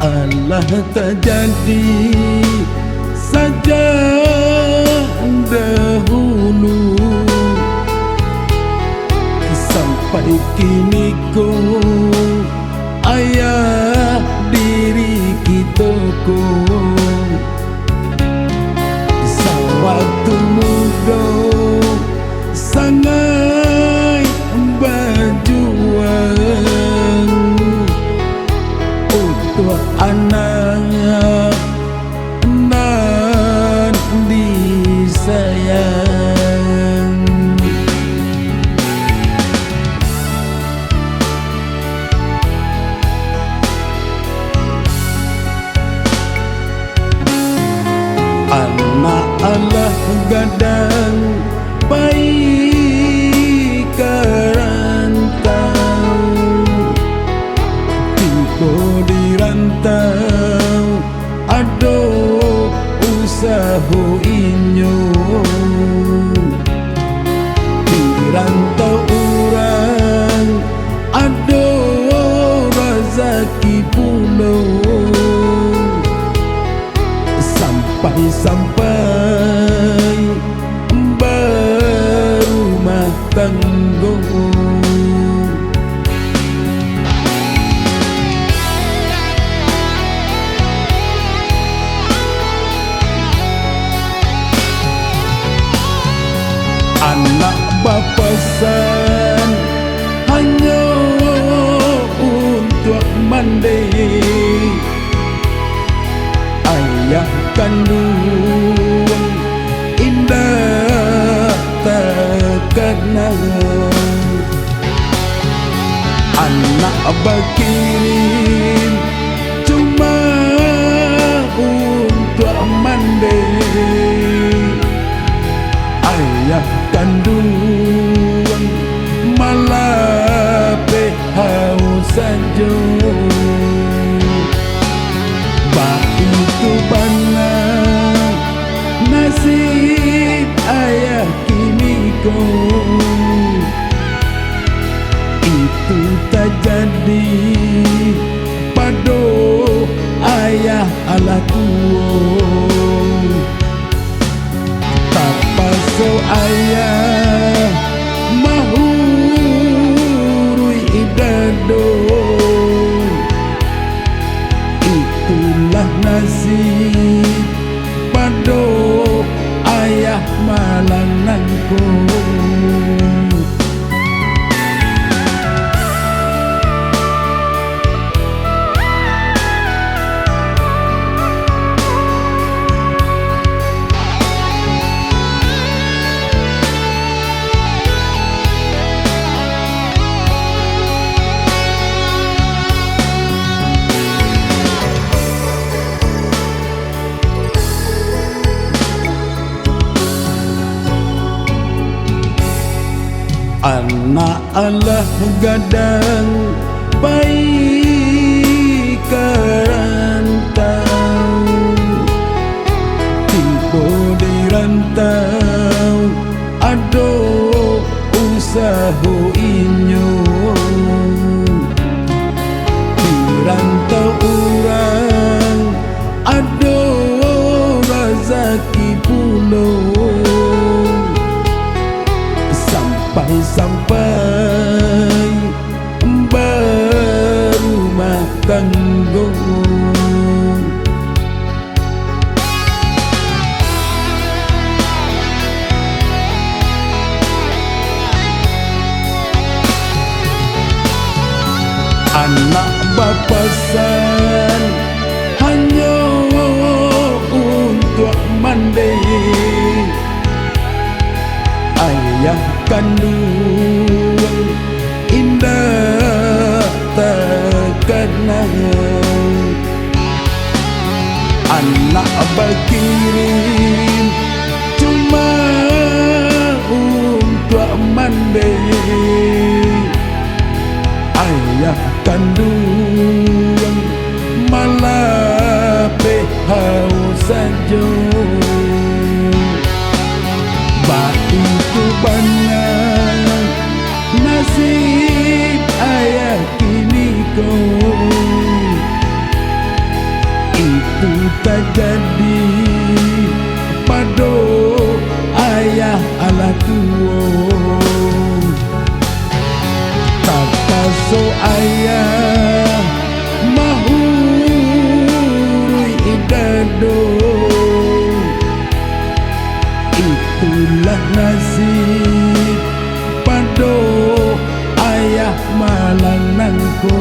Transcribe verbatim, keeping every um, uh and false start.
Alah tajadi sajak dahulu, sampai kini ko, ayah diri kito ko. Sawaktu mudo sangaik bajuang untuak anak nan disayang. Anak alah gadang pai ka rantau, tibo di rantau ado usaho inyo. Di rantau urang ado razaki pulo, sampai-sampai barumah tanggo. Anak bapasan hanyo untuak mandeh, ayah kanduang indak takana. Anak bakirin cuma untuak mandeh, ayah kanduang malapeh haus sajo. Baitu bana nasib ayah kini ko. Itu tajadi pado ayah alah tuo. Tapaso ayah mahuruih dado. Itulah nasib pado ayah malang nangko. Anak alah gadang pai ka rantau, tibo di rantau ado usaho inyo. Di rantau urang ado razaki pulo, sampai-sampai barumah tanggo. Anak bapasan hanyo untuak mandeh, ayah kanduang indak takana. Anak bakirin cuma untuak mandeh, ayah kanduang malapeh haus sajo. Baitu bana nasib ayah kini ko. Ayah mauruik dado, itulah nasib pado ayah malang nangko.